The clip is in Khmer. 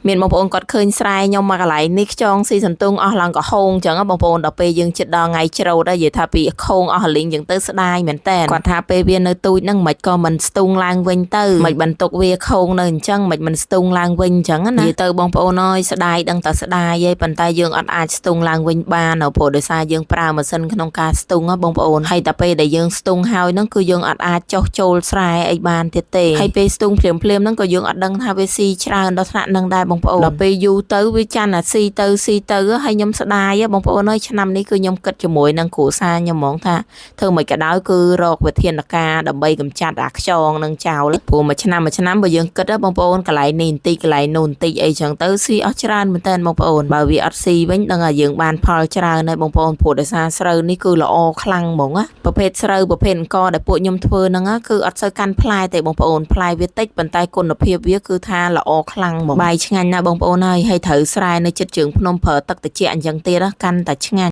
មានបងប្អូនគាត់ឃើញស្រែខ្ញុំមកកន្លែងនេះខ្យងស៊ីសន្ទុងអស់ឡើងក្រហងអញ្ចឹងបងប្អូនដល់ពេលយើងចិត្តដល់ថ្ងៃច្រូតហើយនិយាយថាពីខោងអស់លីងអញ្ចឹងទៅស្ដាយមែនតើគាត់ថាពេលវានៅទូចហ្នឹងមិនក៏មិនស្ទូងឡើងវិញទៅមិនបន្ទុកវាខោងនៅអញ្ចឹងមិនមិនស្ទូងឡើងវិញអញ្ចឹងណានិយាយទៅបងប្អូនអើយស្ដាយដឹងតែស្ដាយឯងប៉ុន្តែយើងអត់អាចស្ទូងឡើងវិញបានព្រោះដោយសារយើងប្រើម៉ាស៊ីនក្នុងការស្ទូងហ៎បងប្អូនហើយតែពេលដែលយើងស្ទូងហើយហ្នឹងគឺយើងអត់អាចចុះចូលស្រែអីបានទៀតទេហើយពេលស្ទូងភ្លាមភ្លាមហ្នឹងក៏យើងអត់ដឹងថាវាស៊ីច្រើនដល់ថ្នាក់ហ្នឹងដែរបងប្អូនដល់ពេលយូរទៅវាចាន់អាស៊ីទៅស៊ីទៅហើយខ្ញុំស្ដាយហ៎បងប្អូនអើយឆ្នាំនេះគឺខ្ញុំគិតជាមួយនឹងគ្រួសារខ្ញុំហ្មងថាធ្វើមិនក៏ដោយគឺរកវិធានការដើម្បីកម្ចាត់អាខ្យងនឹងចោលព្រោះមួយឆ្នាំមួយឆ្នាំបើយើងគិតហ៎បងប្អូនកន្លែងនេះបន្តិចកន្លែងនោះបន្តិចអីចឹងទៅស៊ីអស់ច្រើនមែនតើបងប្អូនបើវាអត់ស៊ីវិញដឹងថាយើងបានផលច្រើនហើយបងប្អូនព្រោះដោយសារស្រូវនេះគឺល្អខ្លាំងហ្មងណាប្រភេទស្រូវប្រភេទអង្គដែលពួកខ្ញុំធ្វើហ្នឹងណាគឺអត់សូវកាន់ផ្លែទេបងប្អូនផ្លែវាតិចប៉ុន្តែគុណភាពវាគឺថាល្អខ្លាំងហ្មងបាយឆ្ងាញ់ណាស់បងប្អូនហើយហើយត្រូវស្រែនៅចិត្តជើងភ្នំប្រើទឹកត្រជាក់អញ្ចឹងទៀតណាកាន់តែឆ្ងាញ់។